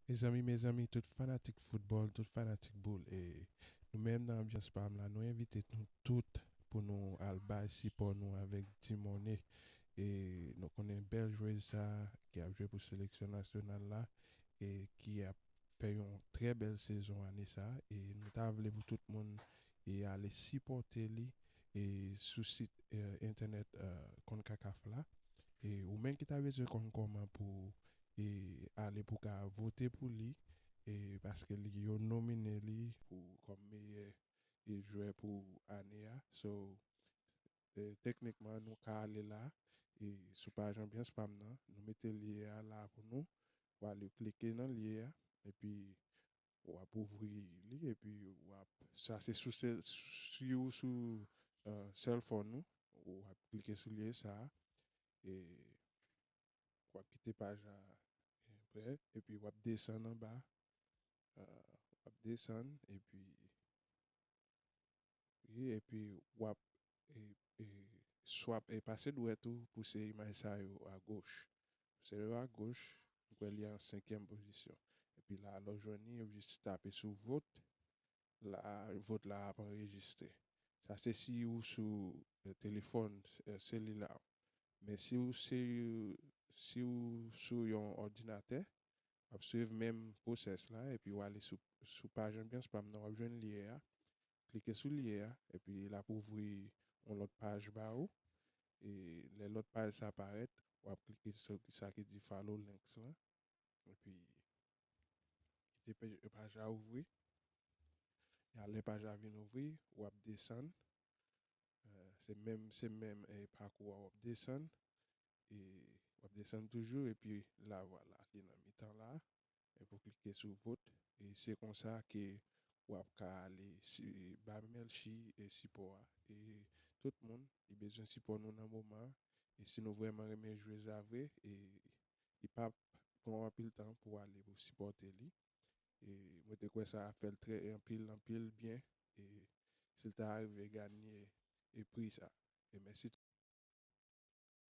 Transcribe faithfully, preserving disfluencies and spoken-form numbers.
Mezanmi, mezanmi, tout fanatik foutbòl, tout fanatik boul, e nou menm nan Anbyans Pam la, nou envite nou tout pou nou al bay sipò nou avèk Dimone. E nou konnen bèl jwèz sa ki ap jwe pou seleksyon nasyonal la e ki ap fè yon trè bèl sezon ane sa. E nou ta vle pou tout moun e ale sipòte li e sou sit e, entènèt e, konkakaf la. E ou menm ki ta bezwen konn kòman pou e ale pou ka vote pou li e paske li yo nomine li pou kòm meyè e jwè pou ane a. So e, teknikman nou ka ale la e sou paj Anbyans Pam nan, nou mete lyen a la pou nou. W ale klike nan lyen a epi w ap ouvri li epi w ap sa se sou sèl si w sou e, cell phone ou w ap klike sou lyen sa e w ap kite paj la e, prè epi w ap desann anba e, w ap desann epi wi epi w ap e, e, swap e pase dwèt ou pouse imaj sa yo agoch. Pouse yo agoch, m kwè li an senkyèm pozisyon. Epi la lè w jwenn li, ou jis tape sou vot. La vot la ap anrejistre. Sa se si ou sou e, telefòn e, selila w. Men si ou se si ou sou yon òdinatè, w ap swiv menm pwosès la epi w ale sou sou paj Anbyans Pam nan, w ap jwenn lyen a. Klike sou lyen a epi l ap ouvri yon lòt paj ba ou. E lè lòt paj sa parèt, w ap klike sou sa ki di follow links lan. Epi kite paj la ouvri. E lè paj la vin ouvri, w ap desann. E, se menm, se menm e, pakou a w ap desann. E w ap desann toujou epi la vwala li nan mitan la. Epi w klike sou vot. E se konsa ke w ap ka ale si, ba Melchie e sipò a. E tout moun, li bezwen sipò nou nan moman an. E si nou vrèman renmen jwèz la vre, e li p ap pran anpil tan pou ale pou sipòte li. E mwen te kwè sa ap fè l trè anpil, anpil byen. E si l ta rive ganye e pri sa. E mèsi.